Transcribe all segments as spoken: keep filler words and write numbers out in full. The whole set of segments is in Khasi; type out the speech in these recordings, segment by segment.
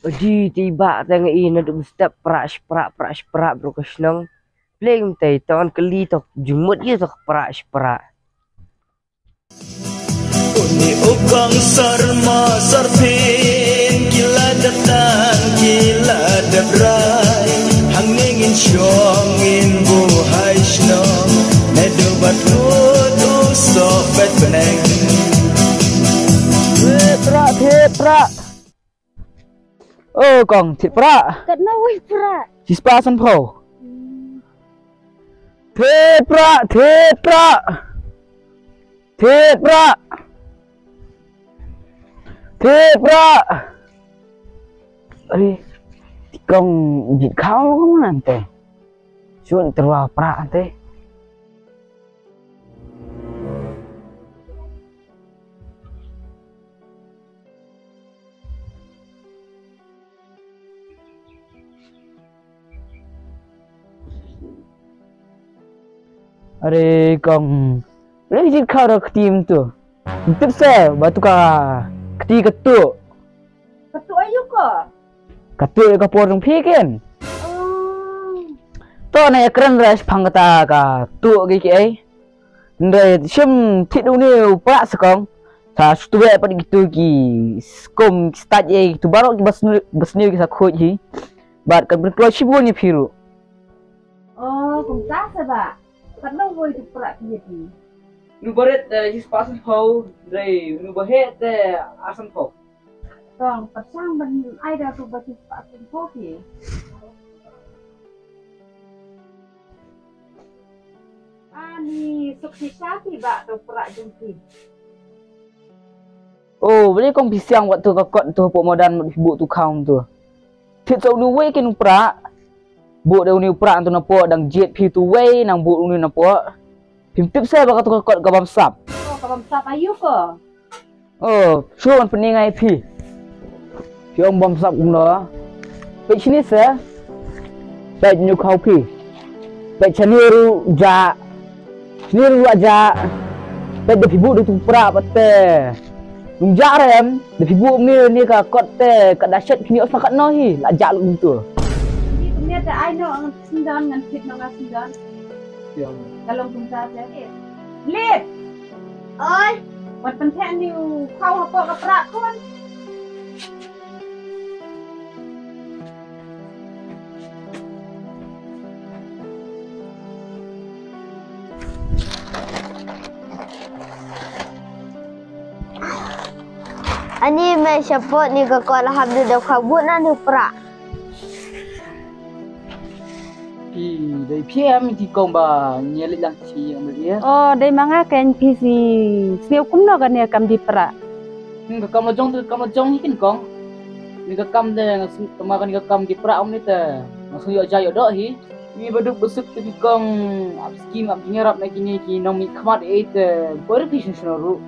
Aji te i Bah te nga i naduh mynstep prah shi prah, prah shi prah baroh ka shnong. Plie kumta, to ngan kylli to jingmut ïa to ka prah shi prah. Une u kong Sarma Sarphin, ki la dep tan, ki la dep rai. Hangne ngin shong ngin buh hai shnong, naduh bad u sohpet bneng. Thied prah, thied prah. O kong, thied prah. Katno wei prah? Shispah sanphew. Thied prah, thied prah. Thied prah. Thied prah. Are, te kong jied khaw kong nangta. Shu tyrwa prah te. Are kong, leh jied khaw da ka kti mynta. Tip sa ba tu ka kti ka tuh. Ka tuh aïu ko? Ka tuh ïa ka por jong phi ken. Oh. To na ïa kren ra shaphang kata ka tuh ki ki ai. Hynrei shim thied une u prah sa kong. Sa shu tuh pat kitu ki skum ki stad ïa kitu baroh ki ba sniew, ba sniew ki sa khuid hi. Bad kan pynkloi shibun ïa phi ruh. Oh, kumta sa Bah. Katno wei tu prah ki ïa phi? Une u barit, eh, shispah sanphew, hynrei une u baheh te ar sanphew. Tong, pyrshang ban ai da tu ba shispah sanphew phi. Ani suk shisha phi Bah tu prah jong phi. O, balei kong phi siang wat tu ka kot tu hapoh madan mut phi buh tu khaw tu. Thied sa une uwei ken u prah. Buh da une u prah tu napoh, dang jied phi tu uwei nang buh une napoh. Phim tip sa ba katu ka kot ka bamsap. O, ka bamsap aïu ko? O, shu ngan pyni ngai phi. Phi ong bamsap kumno? Peit shane sa. Peit une u khaw phi. Peit shane ruh jah. Shane ruh la jah. Peit da phi buh da tu prah pat te. Ym jah re em, da phi buh kumne ne ka kot te, ka da shet kine ot sa katno hi, la jah lut kumtu. Ni kumne te ai noh ngan syndon, ngan thied noh nga syndon. Ïa. Ka long kumta te. Lip. Oi. Wat pyntheh ni u khaw hapoh ka prah khun. Ani me shapoh ni ka kot la hap du da khaw buh na ni prah. Phi dei phi em ki kong ba ngi leit lang shi ïing me ïa. O dei ma nga kein phi si sngewbha kumno kane ka kam die prah. Hmm, ka kam la jong te ka kam la jong hi kin kong. Ni ka kam te nga sngewbha kane ka kam die prah um ni te nga sngewbha ïoh ja ïoh doh hi. Ngi ba duk ba suk te ki kong ap skim ap jingïarap na kine ki nongmihkhmat ei te bor phi sngewsih ruh.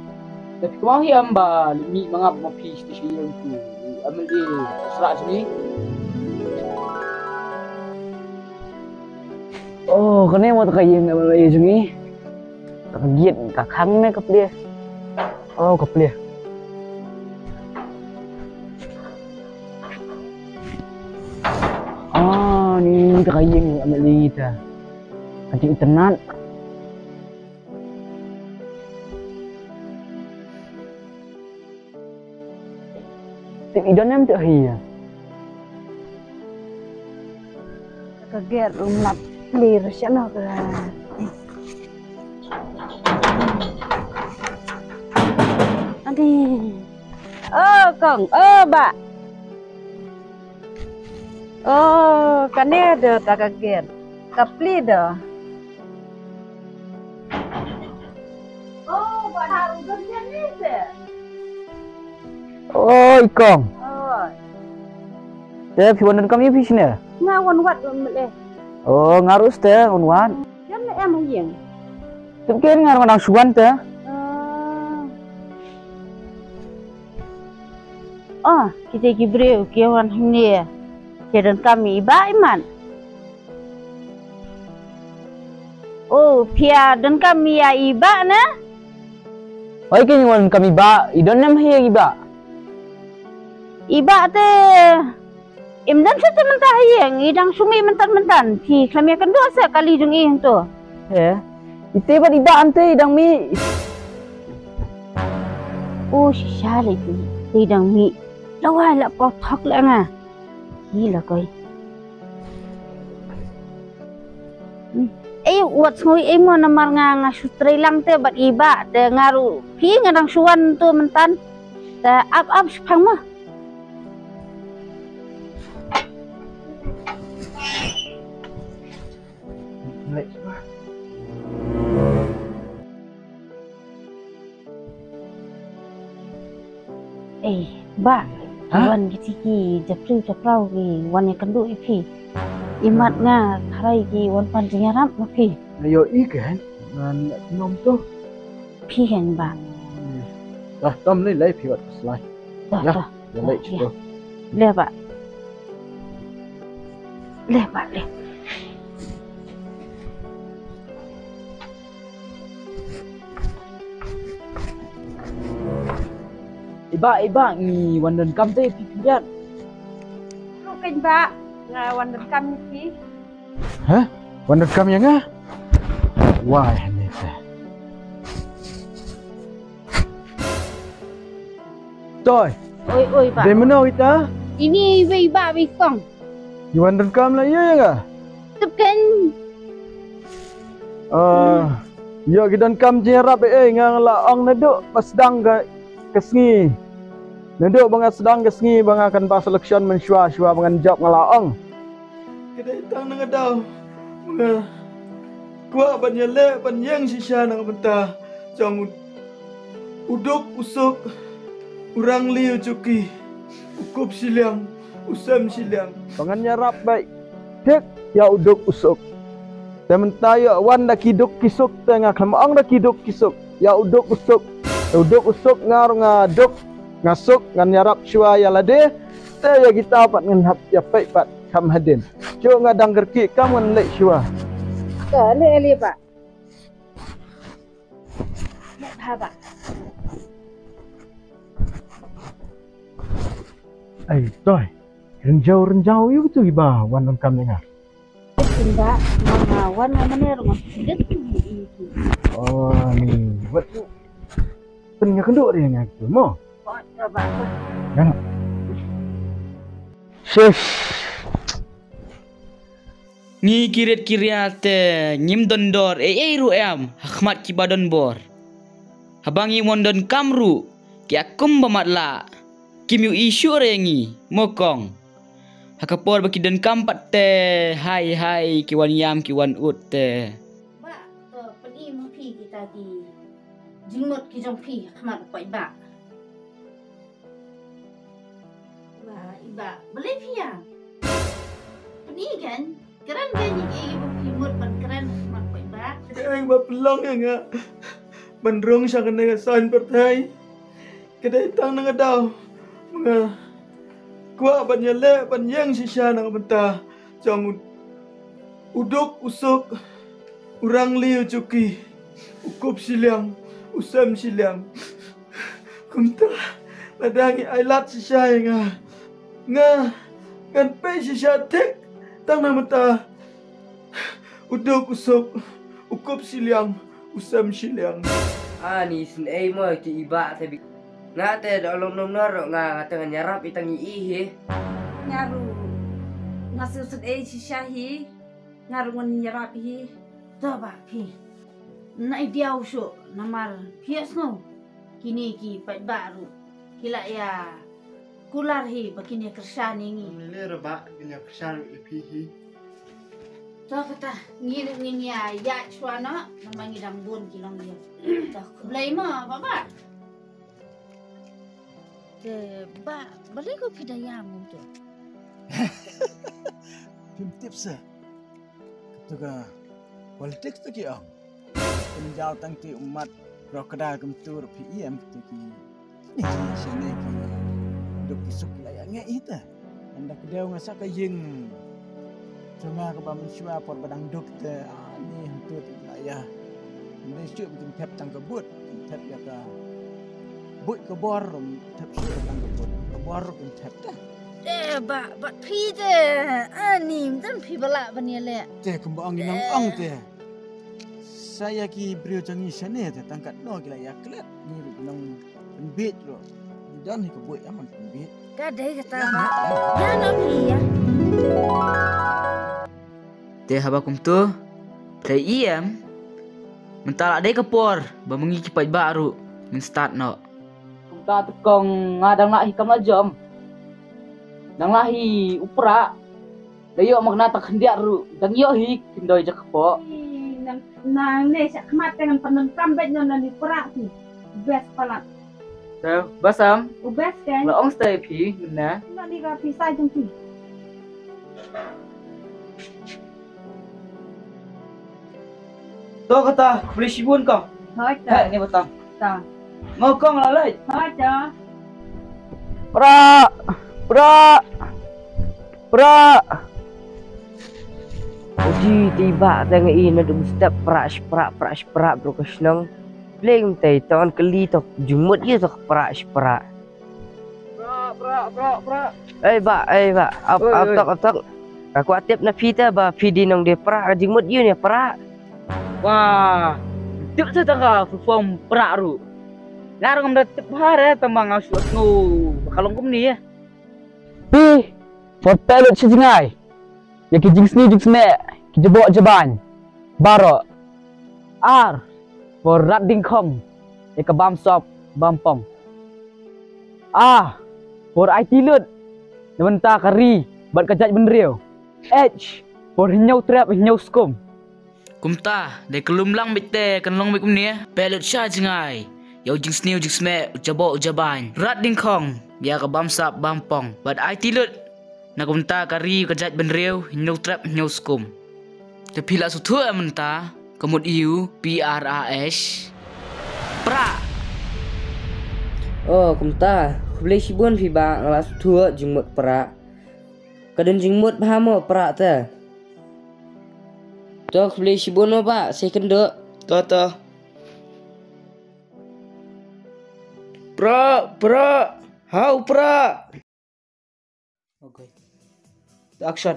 Te phi kynmaw hi em ba mih ma nga ma phi shisha ïa u M L A sra jong ngi. Oh, kane mo ta ka ïing M L A jong ngi. Ta ka gate ka khang ne ka plie. Oh, ka plie. Ah, ni ta ka ïing M L A ta. Ka jingïatynnad. Tip i don em tip hi. Ka ger um lap clear shano ka. Adi. Oh, kong. Oh, ba. Oh, kane do ta ka ger. Ka pli do. Oh, ba haru don jan ni se. Oh, i kong. Oh. Te phi wan donkam ïa phi shane? Nga wan wad wan mele. Oh, nga ruh te wan wad. Jan le em ha ïing. Tip ken nga ruh nga dang shu wan te. Oh. Oh, kita ki briew ki wan hangne. Ki donkam ïa i Bah i mat. Oh, phi ïa donkam ïa i Bah ne? Oi, ki wan donkam i Bah, i don em hi i Bah? I Bah te Im dang sha te mynta ha ïing, i dang shu mih mynta mynta. Phi khlem ïa kynduh sa kali jong i hangto. He. Ite bad i Bah hangte i dang mih. O shisha lei phi. Te i dang mih. La wai la pau thok la nga. Hi la koi. Ei, wat sngew ei mo namar nga nga shu trei lang te bad i Bah te nga ruh phi nga dang shu wan tu mynta. Te ap ap shipang mo. Ei, Bah, ha? Wan kiti ki japriu japrau ki wan ïa kynduh ïa phi. Imat nga tharai ki wan pan jingïarap ma phi. Nga ïohi kan, ngan ïa kynnoh to. Phi kan, Bah. Dah tam lei lei phi wat slai. Dah, dah. Ïa lei. Leh, Bah. Leh, Bah, leh. I Bah, i Bah, ngi wan donkam te phi pynjah. Ruh kein Bah, nga wan donkam ïa phi. Hah? Wan donkam ïa nga? Wai, hangne te. Toi. Oi, oi, Bah. Dei mano kita? Ini wei Bah, wei kong. Ngi wan donkam la ïa nga. Tip kein. Ah, ïa ki donkam jingïarap eh, nga la ong naduh ba sdang ka, ka sngi. Naduh ba nga sdang ka sngi ba nga kan pass election mynshuwa shuwa ba ngan jop nga la ong. Ka dei tang na nga daw. Nga kwah ban ïaleh ban ïeng shisha na ka bynta jong u duk u suk, u rangli u juki, u kup shiliang, u sem shiliang. Ba ngan ïarap beit thik ïa u duk u suk. Te mynta ïa wan da ki duk ki suk te nga khlem ong da ki duk ki suk. Ïa u duk u suk. Te u duk u suk nga ruh nga duk nga suk ngan ïarap shuwa ïa lade. Te ïa kita pat ngan hap ïa peit pat kham hadien. Shu nga dang kyrkieh kam ngan leit shuwa. Ka leh leh Bah. Leh Bah. Ai, Toi. Rynjau, rynjau, ïa uto kiba wan donkam ïa nga. Ïa uto kiba wan, nga mane ruh nga shu dep ïa uto. Oh, ni. Wat pyn ïa kynduh ïa nga kito mo. Oh, ïa Bah. Ïa. Shish. Ngi ki rit ki ria te ngim don dor ei ei ruh em ha khmat kiba don bor. Haba ngi wan donkam ruh ki ïa kum ba matlah. Kim ïohi shuh re ïa ngi mo kong. Ha ka por ba ki donkam pat te hai hai ki wan ïam ki wan ud te. Bah, to pyni ma phi kita ki jingmut ki jong phi ha khmat u paidbah. Bah, i Bah, balei phi ïa pyni kan? Kren kan ïa kiei kiba phi mut ban kren ha khmat u paidbah. Kaei ba pynlong ïa nga ban rung sha kane ka saiñ pyrthei? Ka dei tang na nga daw ba nga kwah ban ïaleh ban ïeng shisha na ka bynta jong u, u duk u suk, u rangli u juki, u kup shiliang, u sem shiliang. Kumta lada ngi ailad shisha ïa nga, nga ngan peit shisha thik tang na ka bynta u duk u suk, u kup shiliang, u sem shiliang. Ani sngewsih mo ïa i Bah te bik. Nga te da long nom nor nga, nga te ngan ïarap ïa tang i hi. Nga ruh nga sngewsih shisha hi. Nga ruh ngan ïarap hi. To Bah phi. Nai diaw shuh namar phi ïohsngew kine ki paidbah ruh ki la ïa kular hi ba kin ïa kyrshan ïa ngi. Ngi leh ruh Bah kin ïa kyrshan ïa phi hi. To kata ngi ruh ngin ïa ïaid shuwa noh namar ngi dang bun ki longïing. To khublei mo Bah Bah. Te Bah, balei ko phi da ïam kumto? Phim tip se. Kato ka politics to ki ong. Pynjaw tang te ummat rok kdar kumto ruh phi ïam kato ki. Ni shane ki duk ki suk la ïa ngei ita. Ynda ka dei nga sa ka ïing jong nga kaba mynshuwa por ba dang duk te, ah, ni hangtu te la ïa. Ynda shu kin thep tang ka but, kin thep ïa ka but ka bor, kin thep shu tang ka but ka bor, kin thep te. Eh, ba, ba phi te. Ani, mdan phi ba lah ban ïaleh. Te kumba ong ngi nang ong te. Sa ïa ki briew jong ngi shane te tang katno ki la ïa klet ngi ruh nang pynbeit ruh. Don hi ka buit aman pynbeit. Ka dei kata ba. Ïa no phi ïa. Te haba kumtu, te ïem. Mynta la dei ka por ba ma ngi ki paidbah ruh ngin start noh. Kumta te kong nga dang lah hi kam la jom. Dang lah hi u Prah. Da ïoh ma kane ta khyndiat ruh. Dang ïoh hi khyndiat ja kpoh. Nang nang ne sha khmat te ngan pyndonkam beit non nan u Prah hi. Best palat. Te basam. U best kan. La ong stai phi mynne. Nang ni ka pisa jong phi. To kata, khublei shibun kong. Hoi ta. Hei, ni batang. Ta. Ngo kong la leit. Hoi ta. Prah, Prah, Prah. Uji tiba tang i na dum step Prah, Prah, Prah, Prah, bro ka shnong. Pleng tai ton kali tok jumut ïa tok Prah, Prah. Prah, Prah, Prah, Prah. Ei, bah, ei, bah. Ap, oi, ap, oi. Tok, ap, tok. Ka kwah tip na phi te, ba phi dei nong dei Prah, ka jingmut ïa u ne Prah. Wah, tip te tang ka full form Prah ruh. Nga ruh ngam da tip bha re, tang ba nga shu sngew ba ka long kumne. P for peh lut sha jngai. Ïa ki jingsniew jingsmeh, ki jaboh jabain. Baroh. R for rat dingkhong. Ïa ka bam sop, bam pong. A for aiti lut. Na bynta ka ri, bad ka jaitbynriew. H for hynñiew trep, hynñiew skum. Kumta, dei ka lum lang beit te kan long beit kumne. Peh lut sha jngai. Ïa u jingsniew jingsmeh, u jaboh u jabain. Rat dingkhong, ïa ka bam sap bam pong. Bad aiti lut. Na kumta ka ri ka jaitbynriew, hynñiew trep, hynñiew skum. Te phi la sngewthuh mynta, ka mut ïa u, P R A H. Prah. Oh, kumta, khublei shibun phi bah, nga la sngewthuh jingmut Prah. Ka don jingmut bha mo Prah te. To khublei shibun mo bah, sa kynduh. To, to. Prah, Prah, hau Prah. Okay. Action.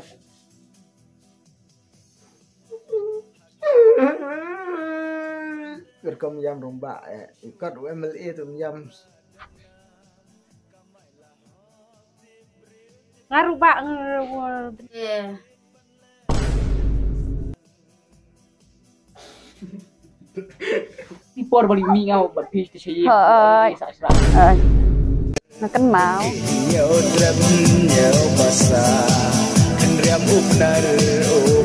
Kyrkom ïam rong bah, eh. Kat u M L A tu ïam. Nga ruh bah, nga ruh. Eh. Ti por bali mi ngau bad pis ti shayi. Hai. Sa sra. Hai. Na kan mau. Ñiew drep ñiew basa. Kynriam upnar u